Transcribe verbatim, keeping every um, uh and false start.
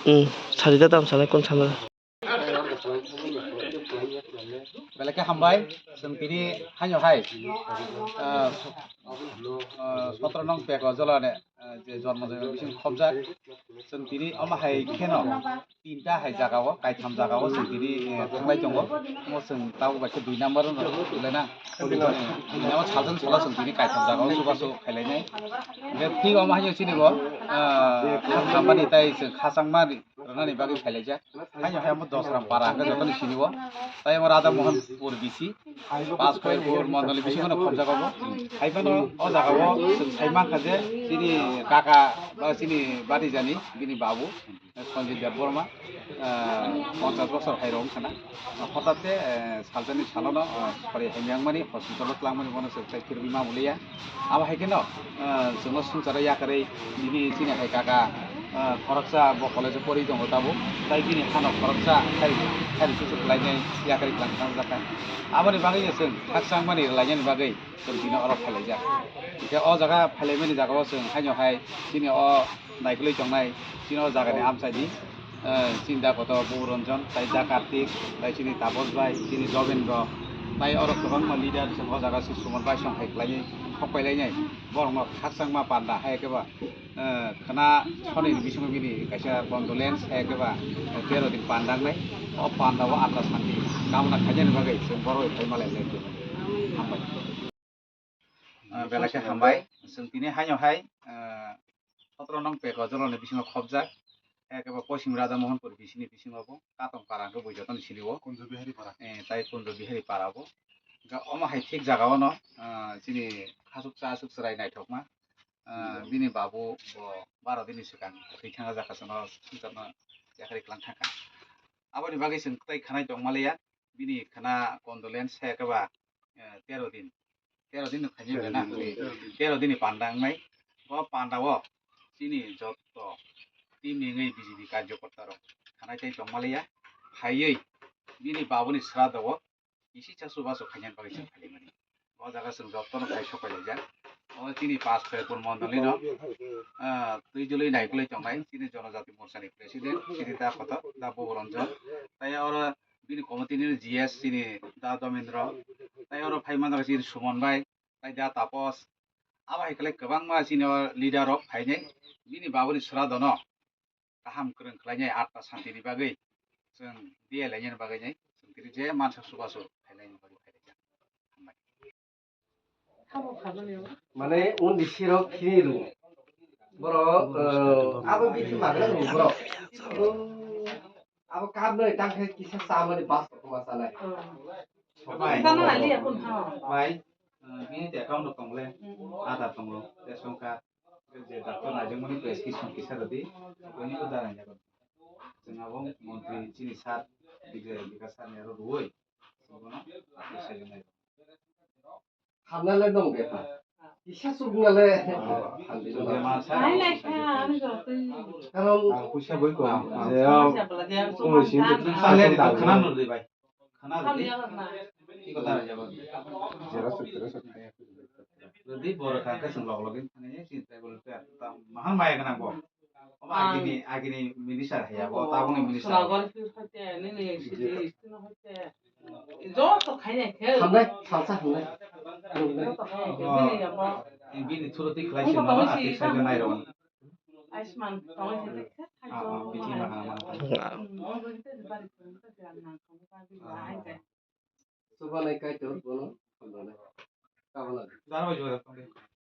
Hmm, sari da tam sana kun sana. Belai khe hambai, chwng tini haino hai, ah, ah, sotro nong peko jolane, ah, je jormo jormo bising khobjak. Chwng tini omo hai kheno tinta hai jagao, kaitham jagao chwng tini, eh, thanglai tongo. Omo chwng tabuk bai khe dui number no tulaina. Dui number saljan salo chwng tini kaitham jagao chubachu khailainai. Hingkhe thik omo haino chini bo, ah, kha sambani tai chwng kha changmani rwnani bagwi khailaijak. Haino hai omo Dosram para hwnkhe jotoni sini o. Tai omo Radha Mohan pur bisi, Pas Khairpur mondoli bisingo no khobjago bo. Hai phano o jaga o chwng sai mankha je chini kaka ba chini bari jani bini babu Sanjay Debbarma, ah, ponchash bosor hai rok wngkha na. Hotate, eh, salsani salono, ah, sori hamyangmani hospital o twlangmani bono chwng tai phirwi ma muliya. Abo hai kheno, ah, chwngno swngcharo yakarwi nini chini hai kaka, ah, khoroksa bo college o pori tongo tabuk, tai bini hano khoroksa khai, khai rwchuk rwlainai yakarwi twlang thangjakha. Aboni bagwi no chwng khakchangmani rwlainani bagwi chwng bini oro phailaijak. Hingkhe o jaga phailaimani jagao chwng haino hai chini o naikolwi tongnai chini o jagani amchaini, eh, chini da koto Bubu Ranjan, tai da Kartik, tai chini Tapos bai, chini Dobendro, tai oro kwbangma leader chwng o jaga se Suman bai song hai khlaiwi thok pailainai. Borokno khakchangma panda hai khe ba, eh, khwna sonini bisingo bini kaisa condolence hai khe ba, eh, tero din panda wngnai. O panda o atta santi kamna khainani bagwi chwng borok bai phai malai lai. Hambai. Ah, belai khe hambai. Chwng tini haino hai, ah, sotro nong peko joloni bisingo khobjak. Ekebo Posim Raja Mohanpur bisini bisingo bo Katong para hwnkhe bui jotoni sini o. Kunjo Bihari para. Eh, tai Kunjo Bihari para bo. Hwnkhe omo hai thik jaga o no, ah, chini khasuksa asuk chwrai naithokma. Ah, bini babu bo baro dini swkang thwi thangna jakha chwngno swngcharno yakarwi kwlang thangkha. Aboni bagwi chwng tai khwnai tongmaliya. Bini khwna condolence hai khe ba, eh, tero din. Tero din no khainai na. Tero din. Tero din ni panda wngnai. Bo panda o chini jotto team ni wngwi B J P karjokorta rok khanai tei tongmaliya. Phaiwi bini babuni srado o kisi cha chubachu khainani bagwi chwng phailaimani. O jaga chwng jotto no khai sokai laijak. O chini Pas Khairpur mondoli no, ah, twijlwi naikolwi tongnai chini Jonojati Morcha ni president chini da kotor da Bubu Ranjan. Tai oro bini committee ni G S chini da Domendro, tai oro phai manjak chini Suman bai, tai da Tapos. Abo hai khe kwbangma chini o leader rok phainai, bini babuni srado no kaham kwrwng khlainai atta santini bagwi, chwng diya lainani bagwi nai chwng tini je mansa chubachu phailaini bagwi phailaijak. Hambai. Mane undi sirok khini rw. Borok, eh, abo bithi magwlak rw borok. Abo kap noi tang khe kisa chamani bas kothoma sanai. Bai. Bai, eh, bini te account rok tongle, Aadhaar tongo, ration card, je doctor naijakmani prescription kisa rwdi, bini udaran jago. Chwng abo montri chini sir, Bika-, Bikas sir ni aro rwui, chwng bono kisa rwnai. Hamnale dong de pha. Kisa suknale. Suknale ma sa. Nai nai kha, ani jotoi. Karon ang puisa boi ko. Ah, ah. Je, ah, puisa bala je, ang kung suma sini kan. Sale di khana no de bai. Khana de. Iko tara jabo. Jera suk, jera suk. Jadi bor kha ka sung log login khana ye sin table pe. Mahal maya kana bo. Oba agini, agini minister haya bo, tabuni minister. Sulagon phi hote, nini sidi istino hote. Joto khainai khe. Hamnai, salsa hamnai. Joto khainai khe, bini yabo. Bini thuru ti khlai se mama ati sai nai ro. Aisman, tongwi se khe, ah, ah, bithi ma ha ma. Chubanai kaitor bono, hamnai. Tabana. Jaro jora tongwi.